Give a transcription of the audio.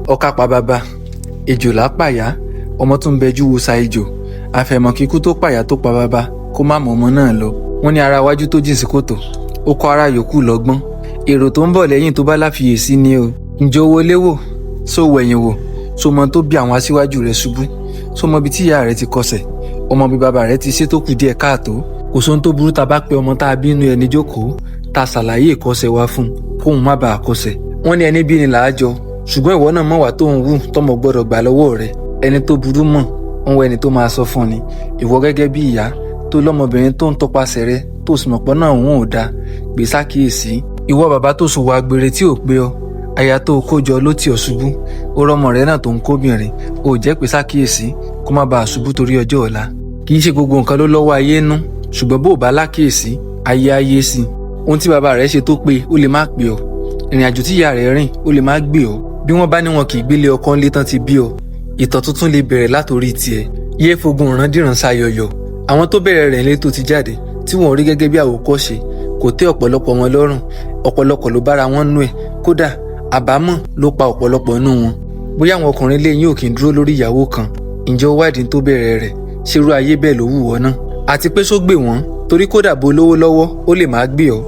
Ọká pa bàbá, ejò pàyà, ọmọ tó ń bẹjú wo sa ejò. Àfẹ̀mọ̀ kíkú tó pàyà tó pa bàbá kó má mọ ọmọ náà lọ. Wọ́n ní ara iwájú tó jìn sí kòtò, ó kọ́ ara yòókù lọ́gbọ́n. Èrò tó ń bọ̀ lẹ́yìn tó bá láfiyèsí ni o. Ǹjẹ́ o wọlé wò? Ṣó wẹ̀yìn wò? Ṣó mọ tó bí àwọn aṣíwájú rẹ̀ ṣubú? Ṣó mọ ibi tí ìyá rẹ̀ ti kọsẹ̀? Ó mọ bí bàbá rẹ̀ ti ṣe tó kù díẹ̀ káàtó? Kò sóhun tó burú tá a bá pe ọmọ tá a bí inú ẹni jókòó, tá a ṣàlàyé ìkọsẹ̀ wa fún un kóun má bàa kọsẹ̀. Wọ́n ní ẹni bí ni là á jọ, ṣùgbọ́n ìwọ náà mọ̀ wá tó ń wù tọmọ gbọ́dọ̀ gbà lọ́wọ́ rẹ̀. Ẹni tó burú mọ̀ ń wọ ẹni tó máa sọ fún ni. Ìwọ gẹ́gẹ́ bí ìyá tó lọ́mọbìnrin tó ń tọpasẹ̀ rẹ̀ tó sì mọ̀ pé náà òun ò dáa, gbé sákìyèsí. Ìwọ bàbá tó ṣòwò àgbèrè tí ò pé ọ, aya tó kó jọ ló tì ọ́ ṣubú, ó rọ́mọ rẹ̀ náà tó ń kóbìnrin, ò jẹ́ pé sákìyèsí kó má bàa ṣubú torí ọjọ́ ọ̀la. Kì í ṣe gbogbo nǹkan ló lọ́wọ́ ayé nú, ṣùgbọ́n bó o bá lákìyèsí, ayé ayé sí i. Ohun tí bàbá rẹ̀ ṣe tó pé ó lè má pè ọ́, ìrìn àjò tí ìyá rẹ̀ rìn ó lè má gbé ọ́. Bí wọ́n bá ní wọn kì í gbélé ọkọ ńlé tán ti bí ọ, ìtàn tuntun lè bẹ̀rẹ̀ látòrí tiẹ̀. Yéé fogun ìrandíran ṣayọyọ. Àwọn tó bẹ̀rẹ̀ rẹ̀ ńlé tó ti jáde tí wọ́n rí gẹ́gẹ́ bí àwòkọ́ṣe kò tẹ́ ọ̀pọ̀lọpọ̀ wọn lọ́rùn. Ọ̀pọ̀lọpọ̀ ló bára wọn nú ẹ̀, kódà àbámọ̀ ló pa ọ̀pọ̀lọpọ̀ nú wọn. Bóyá àwọn ọkùnrin lé yín ò kì í dúró lórí ìyàwó kan, ǹjẹ́ ó wádìí tó bẹ̀rẹ̀ rẹ̀? Ṣerú ayé bẹ́ẹ̀ ló wù wọ́n náà? Àti pé ṣó gbè wọ́n? Torí kódà bó lówó lọ́wọ́, ó lè má gbé ọ.